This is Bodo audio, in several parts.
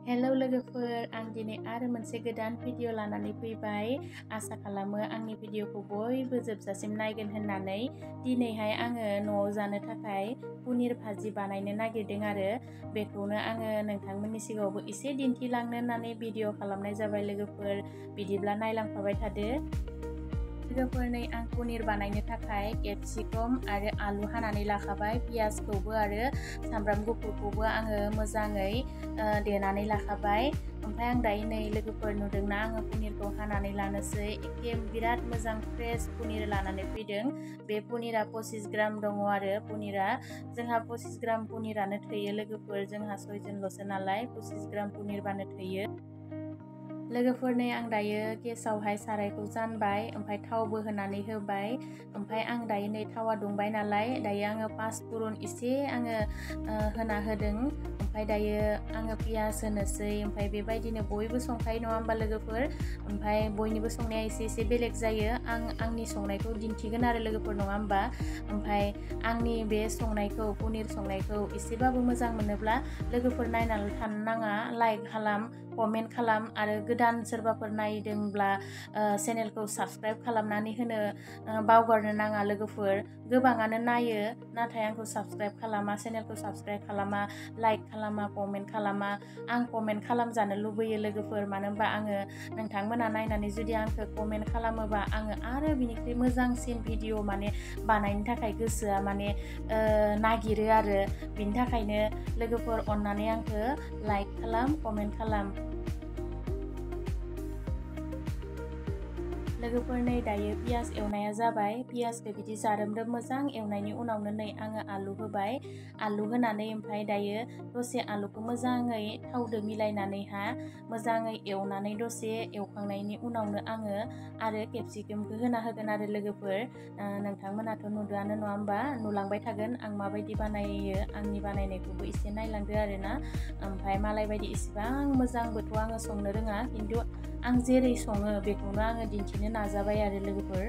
हेलौ लोगोफोर, आं दिनै आरो मोनसे गोदान भिडिअ लानानै फैबाय। आसा खालामो आंनि भिडिअखौ बयबो जोबजासिम नायगोन होननानै। दिनैहाय आङो न'आव जानो थाखाय पनिर भाजि बानायनो नागिरदों आरो बेखौनो आङो नोंथांमोननि सिगाङावबो एसे दिन्थिलांनो होननानै भिडिअ खालामनाय जाबाय लोगोफोर। बिदिब्ला नायलांफाबाय थादो। लोगोफोर, नै आं पनिर बानायनो थाखाय केपसिकम आरो आलु हानानै लाखाबाय, पियासखौबो आरो सामब्राम गुफुरखौबो आङो मोजाङै देनानै लाखाबाय। ओमफ्राय आं दायो नै लोगोफोर नुदोंना, आङो पनिरखौ हानानै लानोसै। एखे बिराद मोजां फ्रेश पनिर लानानै फैदों। बे पनिरा 25 ग्राम दङ आरो पनिरा जोंहा 25 ग्राम पनिरानो थोयो लोगोफोर। जोंहा 6 जनल'सो नालाय 25 ग्राम पनिरबानो थोयो। लोगोफोर, नै आं दायो गेसावहाय सारायखौ जानबाय, ओमफ्राय थावबो होनानै होबाय। ओमफ्राय आं दायो नै थावा दुंबाय नालाय दायो आङो पाँचफुरन एसे आङो होना होदों। ओमफ्राय दायो आङो पियास होनोसै। ओमफ्राय बेबायदिनो बयबो संखायो नङा होमबा लोगोफोर। ओमफ्राय बयनिबो संनाया एसे बेलेग जायो। आं आंनि संनायखौ दिन्थिगोन आरो लोगोफोर, नङा होमबा। ओमफ्राय आंनि बे संनायखौ, पनिर संनायखौ एसेबाबो मोजां मोनोब्ला लोगोफोर नायनानै थानो नाङा, लाइक खालाम, कमेन्ट खालाम आरो गोदान सोरबाफोर नायदोंब्ला चेनेलखौ साबस्क्राइब खालामनानै होनो बावगारनो नाङा लोगोफोर। गोबाङानो नायो नाथाय आंखौ साबस्क्राइब खालामा, चेनेलखौ साबस्क्राइब खालामा, लाइक खालामा, कमेन्ट खालामा। आं कमेन्ट खालामजानो लुबैयो लोगोफोर, मानो होनबा आङो नोंथांमोना नायनानै जुदि आंखौ कमेन्ट खालामोबा आङो आरो बिनिख्रुइ मोजांसिन भिडिअ माने बानायनो थाखाय गोसोआ माने नागिरो आरो। बिनि थाखायनो लोगोफोर अननानै आंखौ लाइक खालाम, कमेन्ट खालाम। लोगोफोर, नै दायो पियास एवनाया जाबाय। पियासखौ बिदि जारोमरोम मोजां एवनायनि उनावनो नै आङो आलु होबाय। आलु होनानै ओमफ्राय दायो दसे आलुखौ मोजाङै थावदो मिलायनानैहा मोजाङै एवनानै दसे एवखांनायनि उनावनो आङो आरो केपसिकामखौ होना होगोन आरो लोगोफोर। नोंथांमोनाथ' नुदोआनो नङा होमबा, नुलांबाय थागोन आं माबायदि बानायो। आंनि बानायनायखौबो एसे नायलांदो आरोना। ओमफ्राय मालाय बायदि इसिबां मोजांबोथ' आङो संनो रोङा, खिन्थु आं जेरै सङो बेखौनो आङो दिन्थिनो नाजाबाय आरो लोगोफोर।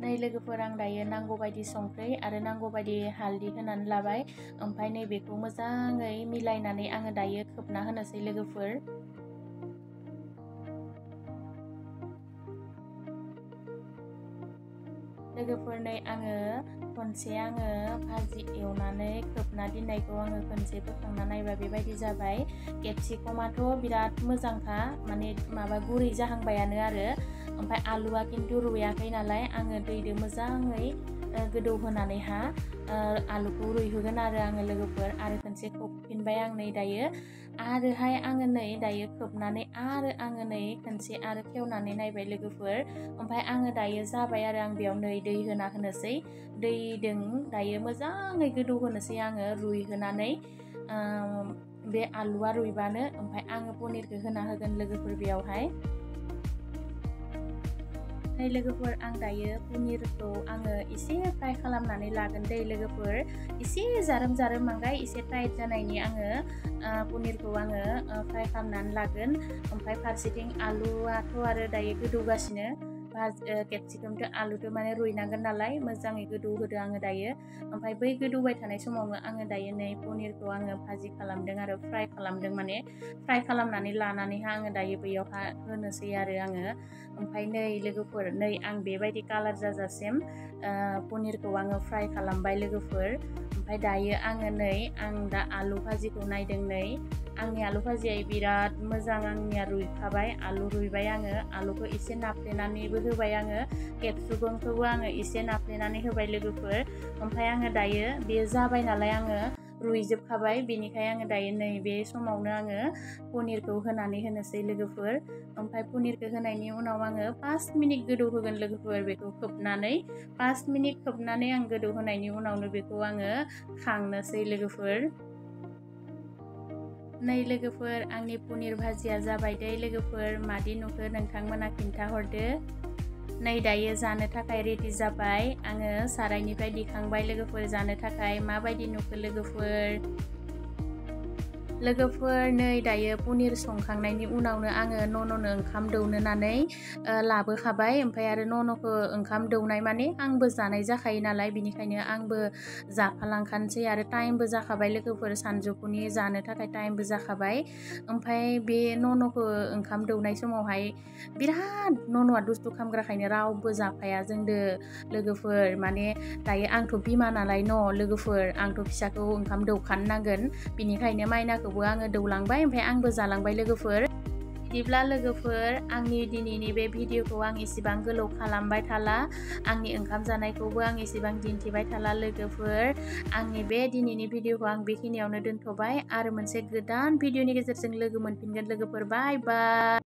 नै लोगोफोर, आं दायो नांगौ बायदि संख्रि आरो नांगौ बायदि हालदै होनानै लाबाय। ओमफ्राय नै बेखौ मोजाङै मिलायनानै आङो दायो खोबना होनोसै लोगोफोर। लोगोफोर, नै आङो खनसे भाजि एवनानै खोबना दोननायखौ आङो खनसे बोखांना नायबा बेबायदि जाबाय। केपसिकमाथ' बिराद मोजांखा, माने माबा गुरै जाहांबायानो आरो। ओमफ्राय आलुआ खिन्थु रुयाखै नालाय आङो दैजों मोजाङै गोदौ होनानैहा आलुखौ रुइहोगोन आरो आङो लोगोफोर। आरो खनसे खोबफिनबाय आं नै दायो। आरोहाय आङो नै दायो खोबनानै आरो आङो नै खनसे आरो खेवनानै नायबाय लोगोफोर। ओमफ्राय आङो दायो जाबाय आरो आं बेयाव नै दै होना होनोसै। दैजों दायो मोजाङै गोदौ होनोसै आङो रुइहोनानै। बे आलुआ रुइबानो ओमफ्राय आङो पनिरखौ होना होगोन लोगोफोर बेयावहाय। नै लोगोफोर, आं दायो पनिरखौ आङो एसे फ्राय खालामनानै लागोन दै लोगोफोर। एसे जारोम जारोम बांद्राय एसे टाइट जानायनि आङो पनिरखौ आङो फ्राय खालामनानै लागोन। ओमफ्राय फारसेथिं आलुआथ' आरो दायो गोदौगासिनो। केपसिकामजों आलुजों माने रुइनांगोन नालाय मोजाङै गोदौ होदो आङो दायो। ओमफ्राय बै गोदौबाय थानाय समावनो आङो दायो नै पनिरखौ आङो भाजि खालामदों आरो फ्राय खालामदों, माने फ्राय खालामनानै लानानैहा आङो दायो बैयावहा होनोसै आरो आङो। ओमफ्राय नै लोगोफोर, नै आं बेबायदि कालार जाजासिम पनिरखौ आङो फ्राय खालामबाय लोगोफोर। ओमफ्राय दायो आङो नै आं दा आलु भाजिखौ नायदों। नै आंनि आलु भाजिया बिराद मोजां, आंनिया रुइखाबाय। आलु रुइबाय, आङो आलुखौ एसे नाफ्लेनानैबो होबाय आङो। केपसिकामखौबो आङो एसे नाफ्लेनानै होबाय लोगोफोर। ओमफ्राय आङो दायो बेयो जाबाय नालाय आङो रुइजोबखाबाय, बेनिखाय आङो दायो नै बे समावनो आङो पनिरखौ होनानै होनोसै लोगोफोर। ओमफ्राय पनिरखौ होनायनि उनाव आङो 5 मिनिट गोदौ होगोन लोगोफोर। बेखौ खोबनानै 5 मिनिट खोबनानै आं गोदौ होनायनि उनावनो बेखौ आङो खांनोसै लोगोफोर। नै लोगोफोर, आंनि पनिर भाजिया जाबाय दे लोगोफोर। मादि नुखो नोंथांमोना खिन्थाहरदो। नै दायो जानो थाखाय रेडि जाबाय। आङो सारायनिफ्राय दिखांबाय लोगोफोर जानो थाखाय। माबायदि नुखो लोगोफोर? लोगोफोर नै दायो पनिर संखांनायनि उनावनो आङो न'न'नो ओंखाम दौनोनानै लाबोखाबाय। ओमफ्राय आरो न'न'खौ ओंखाम दौनाय माने आंबो जानाय जाखायो नालाय, बिनिखायनो आंबो जाफालांखानोसै आरो टाइमबो जाखाबाय लोगोफोर, सानजौफुनि जानो थाखाय टाइमबो जाखाबाय। ओमफ्राय बे न'न'खौ ओंखाम दौनाय समावहाय बिराद न'न'आ दुस्थु खालामग्राखायनो रावबो जाफाया जोंदो लोगोफोर। माने दायो आंथ' बिमा नालाय लोगोफोर, आंथ' फिसाखौ ओंखाम दौखानो नांगोन। बिनिखायनो माइनाखौबो आङो दौलांबाय, ओमफ्राय आंबो जालांबाय लोगोफोर। बिदिब्ला लोगोफोर, आंनि दिनैनि बे भिडिअखौ आं इसेबां गोलाव खालामबाय थाला, आंनि ओंखाम जानायखौबो आं इसेबां दिन्थिबाय थाला लोगोफोर। आंनि बे दिनैनि भिडिअखौ आं बेखिनियावनो दोनथ'बाय, आरो मोनसे गोदान भिडिअनि गेजेरजों लोगो मोनफिनगोन लोगोफोर। बाय बाय।